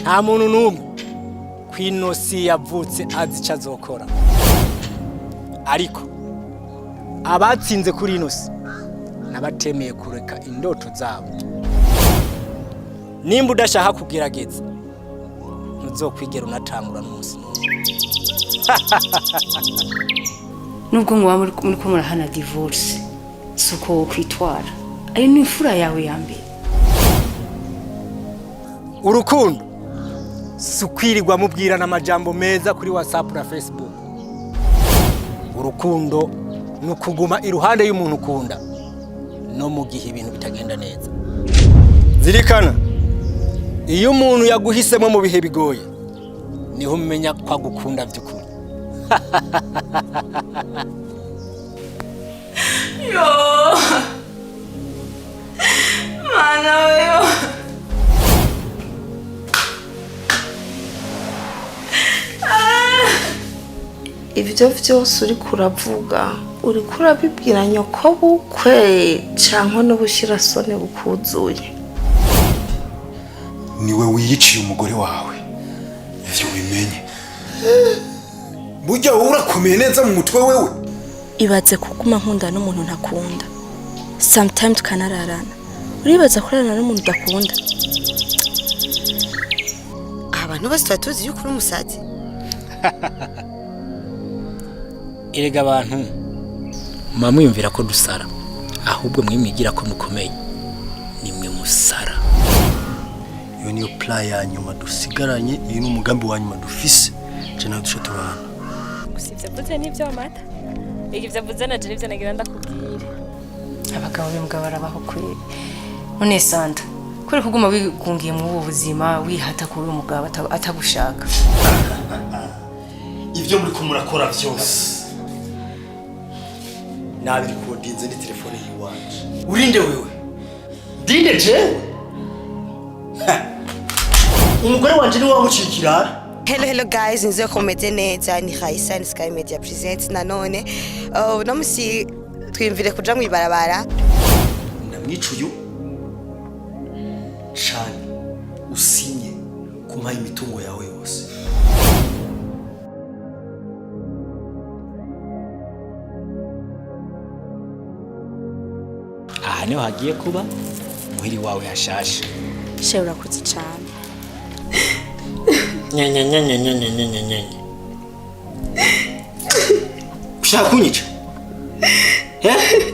Nta muntu n'umwe kw'ino si yavutse azi icyo azokora, ariko abatsinze kuri ino si n'abatemeye kureka indoto zabo. Nimba udashaka kugerageza, ntuzokwigera unatangura n'umunsi n'umwe. Nubwo muba muri ko murahana divorce, si uko wokwitwara. Ayo ni imfura yawe ya mbere. Urukundo si ukwirirwa mubwirana amajambo meza kuri WhatsApp na Facebook. Urukundo ni ukuguma iruhande y'umuntu ukunda no mu gihe ibintu bitagenda neza. Zirikana, iyo umuntu yaguhisemo mu bihe bigoye, niho umenya ko agukunda by'ukuri. Yo mana weyo! Ibyo byose uriko uravuga, uriko urabibwira nyoko bukwe cyangwa n'ubushirasoni bukuzuye? Niwe wiyiciye umugore wawe, ivyo ubimenye. Burya wowe urakomeye neza mu mutwe wewe. Ibaze kuguma nkunda n'umuntu ntakunda, sometime tukanararana. Uribaza kurarana n'umuntu udakunda? Abantu bose tuba tuzi yuko uri umusazi. Erega abantu muba mwiyumvira ko dusara, ahubwo mwimwigira ko mukomeye, nimwe musara. Iyo niyo plan ya nyuma dusigaranye, iyi ni umugambi wa nyuma dufise, je nawe duce tubana. Gusa ivyo avuze nivyo amata, ivyo avuze na je nivyo nagira ndakubwire. Abagabo b'imbwa barabaho kweri. None Santa, kubera kuguma wigungiye muri ubu buzima, wihata kuba umugabo atagushaka? Ibyo muri ko murakora byose nabirikodinze ni telefone yiwanje. Urinde wewe, ndinde jewe? Ha! Umugore wanje ni wamuciye ikirara. Hello, hello guys, nizeye ko mumeze neza. Ni Raisa, ni Sky Media Presents nanone. Uno musi twiyumvire kuja mw'ibarabara. Ndamwica uyu cane, usinye kumpaha imitungo yawe yose. Aha niho hagiye kuba muhiri wawe hashasha. Shewe, urakoze cyane. Nyenyenyenyenyenyenyenyenye, ushaka kunyica? Eh?